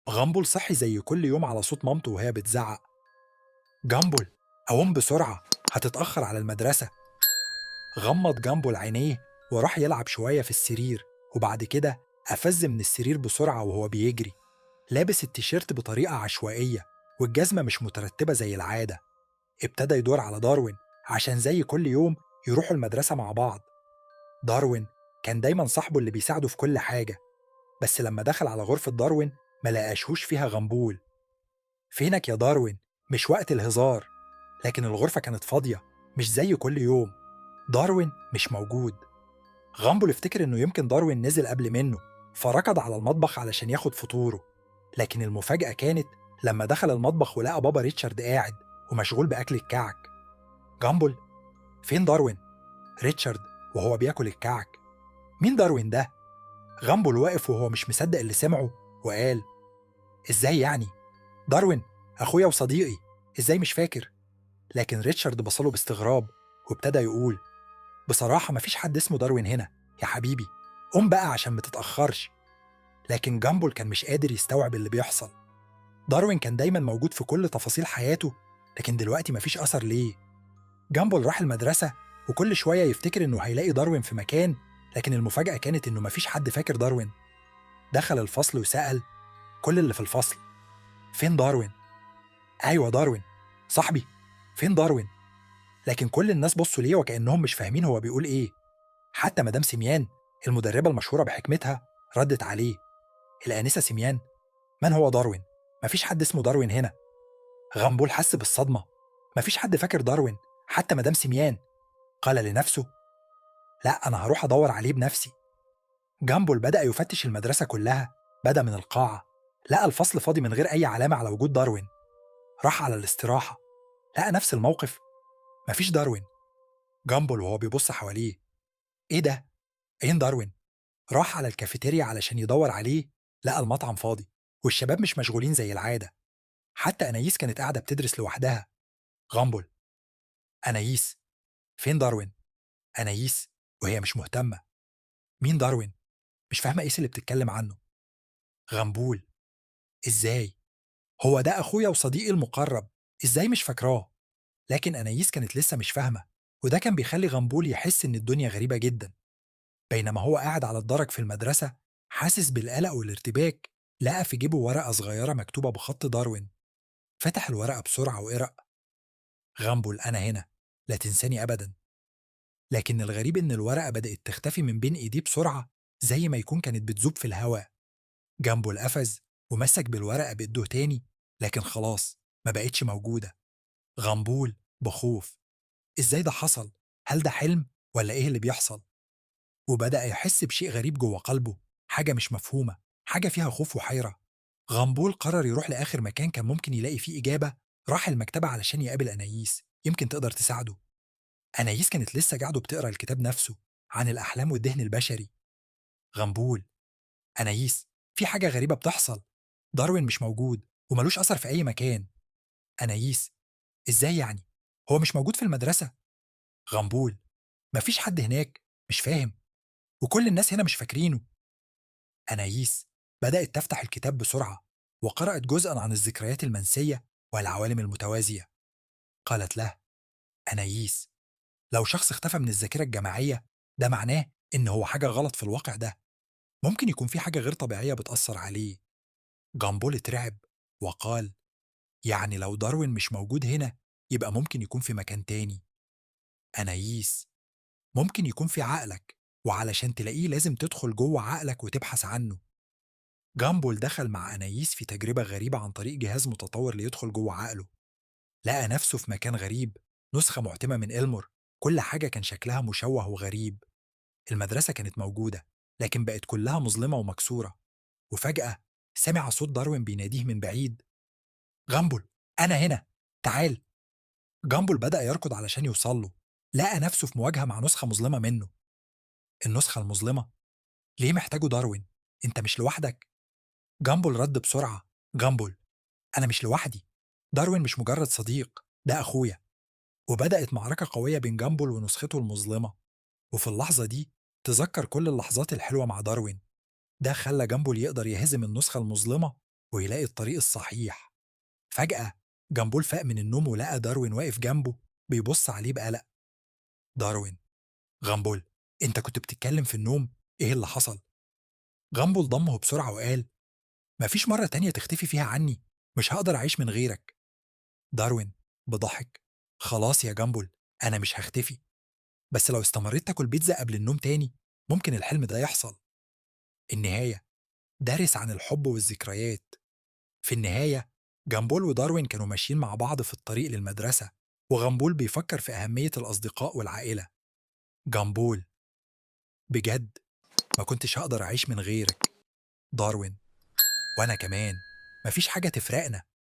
غامبول صحي زي كل يوم على صوت مامته وهي بتزعق: جامبول، قوم بسرعة، هتتأخر على المدرسة. غمض جامبول عينيه وراح يلعب شوية في السرير، وبعد كده قفز من السرير بسرعة وهو بيجري، لابس التيشيرت بطريقة عشوائية والجزمة مش مترتبة زي العادة. ابتدى يدور على داروين عشان زي كل يوم يروحوا المدرسة مع بعض. داروين كان دايما صاحبه اللي بيساعده في كل حاجة، بس لما دخل على غرفة داروين ما لقاشهوش فيها غامبول. فينك يا داروين؟ مش وقت الهزار. لكن الغرفة كانت فاضية مش زي كل يوم، داروين مش موجود. غامبول افتكر انه يمكن داروين نزل قبل منه، فركض على المطبخ علشان ياخد فطوره. لكن المفاجأة كانت لما دخل المطبخ ولقى بابا ريتشارد قاعد ومشغول بأكل الكعك. جامبول، فين داروين؟ ريتشارد وهو بياكل الكعك: مين داروين ده؟ غامبول واقف وهو مش مصدق اللي سمعه وقال: ازاي يعني؟ داروين اخويا وصديقي، ازاي مش فاكر؟ لكن ريتشارد بصله باستغراب وابتدى يقول: بصراحة مفيش حد اسمه داروين هنا يا حبيبي، قوم بقى عشان ما تتأخرش. لكن جامبول كان مش قادر يستوعب اللي بيحصل. داروين كان دايما موجود في كل تفاصيل حياته، لكن دلوقتي مفيش أثر ليه. جامبول راح المدرسة وكل شوية يفتكر إنه هيلاقي داروين في مكان، لكن المفاجأة كانت إنه مفيش حد فاكر داروين. دخل الفصل وسأل كل اللي في الفصل: فين داروين؟ أيوة داروين صاحبي، فين داروين؟ لكن كل الناس بصوا ليه وكأنهم مش فاهمين هو بيقول إيه. حتى مدام سيميان المدربة المشهورة بحكمتها ردت عليه: الآنسة سيميان، من هو داروين؟ مفيش حد اسمه داروين هنا. غامبول حس بالصدمة، مفيش حد فاكر داروين حتى مدام سيميان. قال لنفسه: لا، أنا هروح أدور عليه بنفسي. جامبول بدأ يفتش المدرسة كلها، بدأ من القاعة، لقى الفصل فاضي من غير أي علامة على وجود داروين. راح على الاستراحة، لقى نفس الموقف، مفيش داروين. جامبول وهو بيبص حواليه: إيه ده؟ أين داروين؟ راح على الكافيتيريا علشان يدور عليه، لقى المطعم فاضي والشباب مش مشغولين زي العادة. حتى أنايس كانت قاعدة بتدرس لوحدها. غامبول: أنايس، فين داروين؟ أنايس وهي مش مهتمة: مين داروين؟ مش فاهمة إيه اللي بتتكلم عنه. غامبول: إزاي؟ هو ده أخويا وصديقي المقرب، إزاي مش فاكراه؟ لكن أنايس كانت لسه مش فاهمة، وده كان بيخلي غامبول يحس إن الدنيا غريبة جدا. بينما هو قاعد على الدرج في المدرسة حاسس بالقلق والارتباك، لقى في جيبه ورقة صغيرة مكتوبة بخط داروين. فتح الورقة بسرعة وقرأ: غامبول، أنا هنا، لا تنساني أبدا. لكن الغريب إن الورقة بدأت تختفي من بين إيديه بسرعة، زي ما يكون كانت بتذوب في الهواء. جامبول قفز ومسك بالورقة بإيده تاني، لكن خلاص ما بقتش موجودة. غامبول بخوف: إزاي ده حصل؟ هل ده حلم ولا إيه اللي بيحصل؟ وبدأ يحس بشيء غريب جوه قلبه، حاجة مش مفهومة، حاجة فيها خوف وحيرة. غامبول قرر يروح لآخر مكان كان ممكن يلاقي فيه إجابة. راح المكتبة علشان يقابل أنايس، يمكن تقدر تساعده. أنايس كانت لسه قاعدة بتقرأ الكتاب نفسه عن الأحلام والذهن البشري. غامبول: أنايس، في حاجة غريبة بتحصل، داروين مش موجود وملوش أثر في أي مكان. أنايس: إزاي يعني؟ هو مش موجود في المدرسة؟ غامبول: مفيش حد هناك، مش فاهم، وكل الناس هنا مش فاكرينه. أنايس بدأت تفتح الكتاب بسرعة وقرأت جزءا عن الذكريات المنسية والعوالم المتوازية. قالت له: أنايس، لو شخص اختفى من الذاكرة الجماعية ده معناه إن هو حاجة غلط في الواقع ده، ممكن يكون في حاجة غير طبيعية بتأثر عليه. جامبول اترعب وقال: يعني لو داروين مش موجود هنا يبقى ممكن يكون في مكان تاني. أنايس: ممكن يكون في عقلك، وعلشان تلاقيه لازم تدخل جوه عقلك وتبحث عنه. جامبول دخل مع أنايس في تجربة غريبة عن طريق جهاز متطور ليدخل جوه عقله. لقى نفسه في مكان غريب، نسخة معتمة من إلمور، كل حاجة كان شكلها مشوه وغريب. المدرسة كانت موجودة لكن بقت كلها مظلمة ومكسورة. وفجأة سمع صوت داروين بيناديه من بعيد: غامبول، أنا هنا، تعال. جامبول بدأ يركض علشان يوصل له، لقى نفسه في مواجهة مع نسخة مظلمة منه. النسخة المظلمة: ليه محتاجه داروين؟ أنت مش لوحدك. جامبول رد بسرعة: جامبول، أنا مش لوحدي، داروين مش مجرد صديق، ده أخويا. وبدأت معركة قوية بين جامبول ونسخته المظلمة. وفي اللحظة دي تذكر كل اللحظات الحلوة مع داروين. ده خلى جامبول يقدر يهزم النسخة المظلمة. ويلاقي الطريق الصحيح. فجأة جامبول فاق من النوم ولقى داروين واقف جنبه بيبص عليه بقلق. داروين: غامبول، انت كنت بتتكلم في النوم، ايه اللي حصل؟ غامبول ضمه بسرعة وقال: مفيش مرة تانية تختفي فيها عني، مش هقدر أعيش من غيرك. داروين بضحك: خلاص يا جامبول، أنا مش هختفي، بس لو استمريت تاكل بيتزا قبل النوم تاني ممكن الحلم ده يحصل. النهاية: درس عن الحب والذكريات. في النهاية جامبول وداروين كانوا ماشيين مع بعض في الطريق للمدرسة، وغامبول بيفكر في أهمية الأصدقاء والعائلة. جامبول: بجد ما كنتش هقدر أعيش من غيرك. داروين: وأنا كمان، مفيش حاجة تفرقنا.